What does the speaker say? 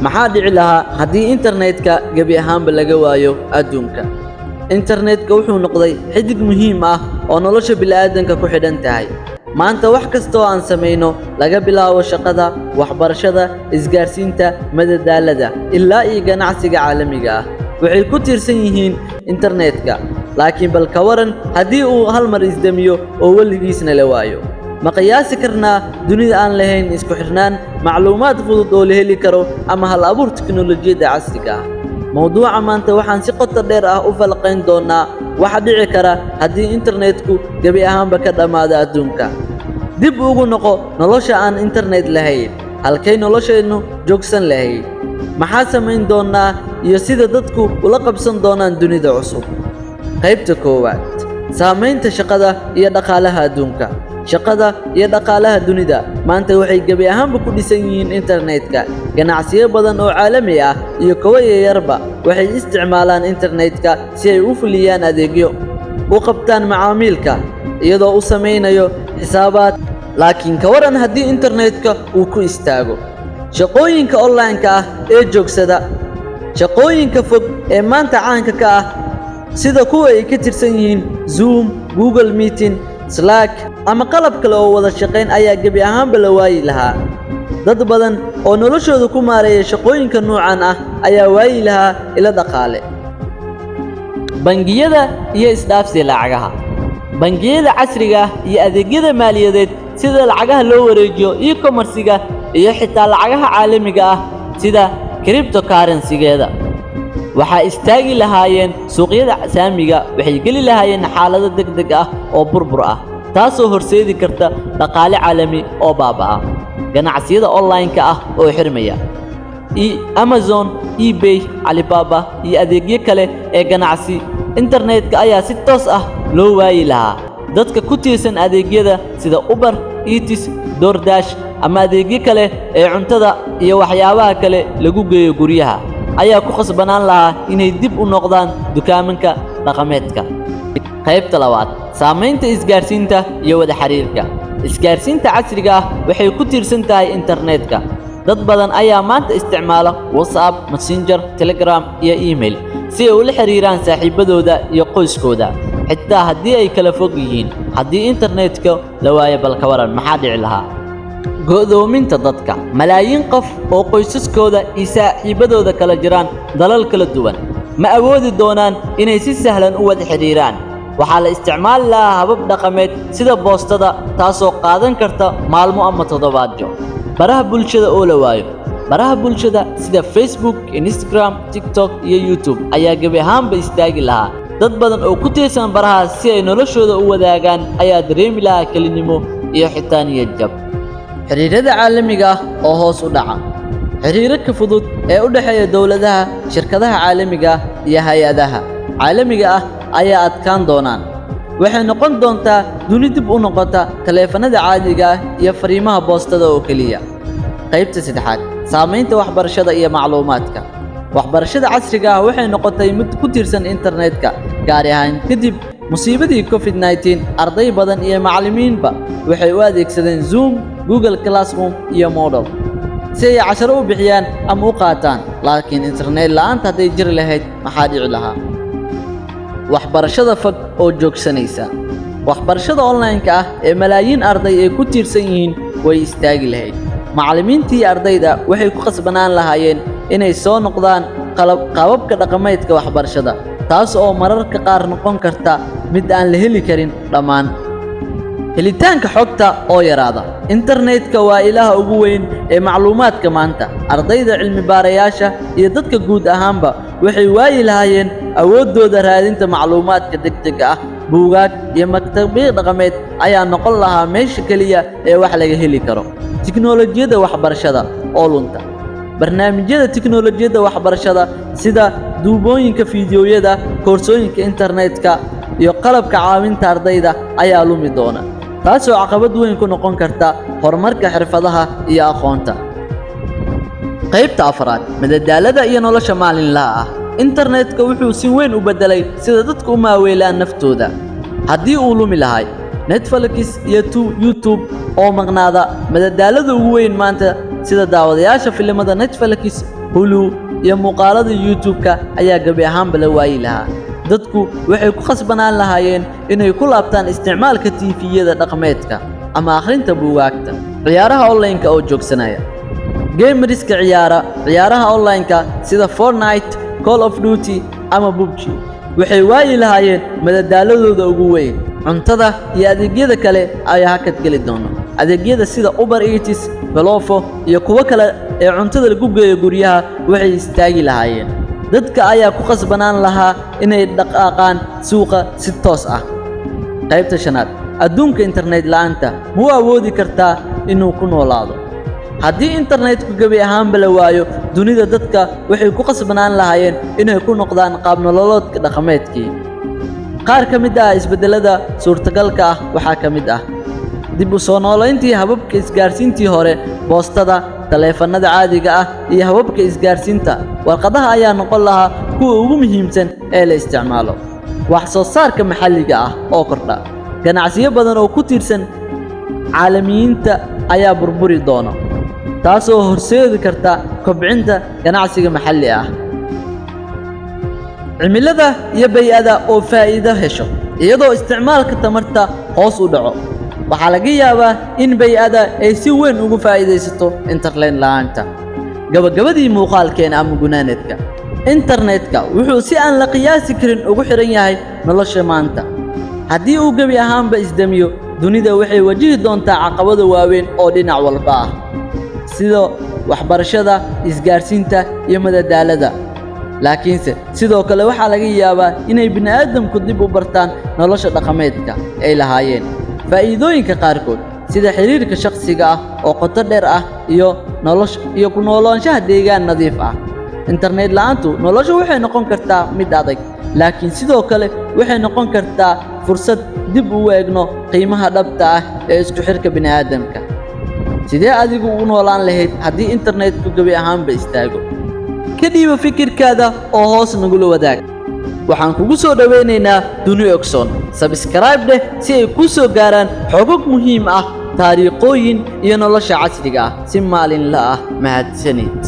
Maxaa dhici lahaa haddii internetka gebi ahaanba laga waayo adduunka? Internetka wuxuu noqday xidig muhiim ah oo nolosha bilaadanka ku xidhan tahay. Maanta wax kasta oo aan samayno, laga bilaabo shaqada, waxbarashada, isgaarsiinta, madadaalada ilaa iyo ganacsiga caalamiga ah, waxay ku tiirsan yihiin internetka. Laakiin bal ka waran haddii uu hal mar isdamiyo oo weligiisna la waayo? Ma qiyaasi karnaa dunida aan lahayn isku xirnaan, macluumaad fudud oo la heli karo ama hal abuur tiknoolajiyadda casriga ah? Mowduuca maanta waxaan si qoto dheer ah u falaqayn doonaa waxa dhici kara haddii internetku gebi ahaanba ka dhammaado adduunka. Dib ugu noqo nolosha aan internet lahayn. Halkay nolosheennu joogsan lahayd? Maxaa samayn doonaa iyo sida dadku ula qabsan doonaan dunida cusub? Qaybta koowaad: saamaynta shaqada iyo dhaqaalaha adduunka. Shaqada iyo dhaqaalaha dunida maanta waxay gebi ahaanba ku dhisan yihiin internetka. Ganacsiyo badan oo caalami ah iyo kuwo yaryarba waxay isticmaalaan internetka si ay u fuliyaan adeegyo u qabtaan macaamiilka, iyadoo u samaynayo xisaabaad. Laakiin ka waran haddii internetka uu ku istaago? Shaqooyinka online-ka ah ee joogsada. Shaqooyinka fog ee maanta caanka ka ah, sida kuwa ay ka tirsan yihiin Zoom, Google Meeting, Slack ama qalab kale oo wada shaqayn, ayaa gebi ahaanba la waayi lahaa. Dad badan oo noloshooda ku maareeya shaqooyinka noocan ah ayaa waayi lahaa ilo dhaqaale. Bangiyada iyo isdhaafsiga lacagaha. Bangiyada casriga ah iyo adeegyada maaliyadeed, sida lacagaha loo wareejiyo, e-commerce-ga iyo xitaa lacagaha caalamiga ah sida cryptocurrency-geeda, waxaa istaagi lahaayeen. Suuqyada saamiga waxay geli lahaayeen xaalado degdeg ah oo burbur ah, taasoo horseedi karta dhaqaale caalami oo baaba'a. Ganacsiyada online-ka ah oo xirmaya. Amazon, eBay, Alibaba iyo adeegyo kale ee ganacsi internetka ayaa si toos ah loo waayi lahaa. Dadka ku tiirsan adeegyada sida Uber Eats, DoorDash ama adeegyo kale ee cuntada iyo waxyaabaha kale lagu geeyo guryaha ayaa ku khasbanaan lahaa inay dib u noqdaan dukaamanka dhaqameedka. Qaybta labaad: saamaynta isgaarsiinta iyo wada xiriirka. Isgaarsiinta casriga ah waxay ku tiirsan tahay internetka. Dad badan ayaa maanta isticmaala WhatsApp, Messenger, Telegram iyo email si ay ula xiriiraan saaxiibadooda iyo qoyskooda, xitaa haddii ay kala fog yihiin. Haddii internetka la waayo, bal ka waran, maxaa dhici lahaa? Go'doominta dadka. Malaayiin qof oo qoysaskooda iyo saaxiibadooda kala jiraan dalal kala duwan ma awoodi doonaan inay si sahlan u wada xidhiiraan. Waxaa la isticmaali lahaa habab dhaqameed sida boostada, taasoo qaadan karta maalmo ama toddobaadyo. Baraha bulshada oo la waayo. Baraha bulshada sida Facebook, Instagram, TikTok iyo YouTube ayaa gebi ahaanba istaagi lahaa. Dad badan oo ku tiirsan barahaas si ay noloshooda u wadaagaan ayaa dareemi lahaa kelinimo iyo xitaa niyad jab. Xiriirada caalamiga ah oo hoos u dhaca. Xiriirka fudud ee u dhexeeya dowladaha, shirkadaha caalamiga ah iyo hay-adaha caalamiga ah ayaa adkaan doonaan. Waxay noqon doontaa duni dib u noqota taleefanada caadiga ah iyo fariimaha boostada oo keliya. Qaybta saddexaad: saamaynta waxbarashada iyo macluumaadka. Waxbarashada casriga ah waxay noqotay mid ku tiirsan internetka, gaar ahaan kadib musiibadii COVID-19. Arday badan iyo macallimiinba waxay u adeegsadeen Zoom, Google Classroom iyo Moodle si ay casharo u bixiyaan ama u qaataan. Laakiin internet la'aanta hadday jiri lahayd, maxaa dhici lahaa? Waxbarashada fog oo joogsanaysa. Waxbarashada online-ka ah ee malaayiin arday ay ku tiirsan yihiin way istaagi lahayd. Macallimiintii ardayda waxay ku khasbanaan lahaayeen inay soo noqdaan qalab qaababka dhaqameedka waxbarashada, taas oo mararka qaar noqon karta mid aan la heli karin dhammaan. Helitaanka xogta oo yaraada. Internetka waa ilaha ugu weyn ee macluumaadka maanta. Ardayda, cilmi baarayaasha iyo dadka guud ahaanba waxay waayi lahaayeen awooddooda raadinta macluumaadka degdega ah. Buugaag iyo maktabyo dhaqameed ayaa noqon lahaa meesha keliya ee wax laga heli karo. Tiknoolajiyadda waxbarashada oo lunta. Barnaamijyada tiknoolajiyadda waxbarashada sida duubooyinka fiidiyowyada, koorsooyinka internetka iyo qalabka caawinta ardayda ayaa lumi doona, taasoo caqabad weyn ku noqon karta horumarka xirfadaha iyo aqoonta. Qaybta afraad: madadaalada iyo nolosha maalinlaha ah. Internetka wuxuu si weyn u beddelay sida dadku u maaweelaan naftooda. Haddii uu lumi lahay, Netflix iyo YouTube oo maqnaada, madadaalada ugu weyn maanta sida sida daawadayaasha filimada Netflix, Hulu iyo muuqaalada YouTube-ka ayaa gebi ahaanba la waayi lahaa. Dadku waxay ku khasbanaan lahaayeen inay ku laabtaan isticmaalka TV-yada dhaqameedka ama akhrinta buugaagta. Ciyaaraha online-ka oo joogsanaya. Gamers-ka ciyaara ciyaaraha online-ka sida Fortnite, Call of Duty ama PUBG waxay waayi lahaayeen madadaaladooda ugu weyn. Cuntada iyo adeegyada kale ayaa hakad geli doona. Adeegyada sida Uber Eats, Glovo iyo kuwo kale ee cuntada lagu geeyo guryaha waxay istaagi lahaayeen. Dadka ayaa ku khasbanaan lahaa inay dhaqaaqaan suuqa si toos ah. Qaybta shanaad: adduunka internet la'aanta ma u awoodi kartaa inuu ku noolaado? Haddii internetku gebi ahaanba la waayo dunida, dadka waxay ku khasbanaan lahaayeen inay ku noqdaan qaab nololeedka dhaqameedkii. Qaar ka mid ah isbeddellada suurtagalka ah waxaa ka mid ah dib u soo noolayntii hababka isgaarsiintii hore. Boostada, taleefannada caadiga ah iyo hababka isgaarsiinta warqadaha ayaa noqon lahaa kuwa ugu muhiimsan ee la isticmaalo. Wax soo saarka maxalliga ah oo kordha. Ganacsiyo badan oo ku tiirsan caalamiyiinta ayaa burburi doona, taasoo horseedi karta kobcinta ganacsiga maxalli ah. Cimilada iyo bay'ada oo faa'iido hesho, iyadoo isticmaalka tamarta hoos u dhaco. Waxaa laga yaabaa in bay'ada ay si weyn ugu faa'iidaysato internet la'aanta. Gabagabadii muuqaalkeena ama gunaanadka, internetka wuxuu si aan la qiyaasi karin ugu xiran yahay nolosha maanta. Haddii uu gebi ahaanba isdamiyo, dunida waxay wajihi doontaa caqabado waaweyn oo dhinac walba ah, sida waxbarashada, isgaarsiinta iyo madadaalada. Laakiinse sidoo kale waxaa laga yaabaa inay bini'aadamku dib u bartaan nolosha dhaqameedka ay lahaayeen faa'iidooyinka qaarkood, sida xiriirka shakhsiga ah oo qoto dheer ah iyo nolosha iyo ku noolaanshaha deegaan nadiif ah. Internet la'aantu nolosha waxay noqon kartaa mid adag, laakiin sidoo kale waxay noqon kartaa fursad dib ugu eegno qiimaha dhabta ah ee isku xirka bini'aadamka. Sidee adigu ugu noolaan lahayd haddii internetku gebi ahaanba istaago? Ka dhiiba fikirkaada oo hoos nagula wadaag. Waxaan kugu soo dhowaynaynaa Duni Ogsoon. Subscribe dheh si ay kuu soo gaaraan xogog muhiim ah, taariikhooyin iyo nolosha casriga ah si maalinla ah. Mahadsanid.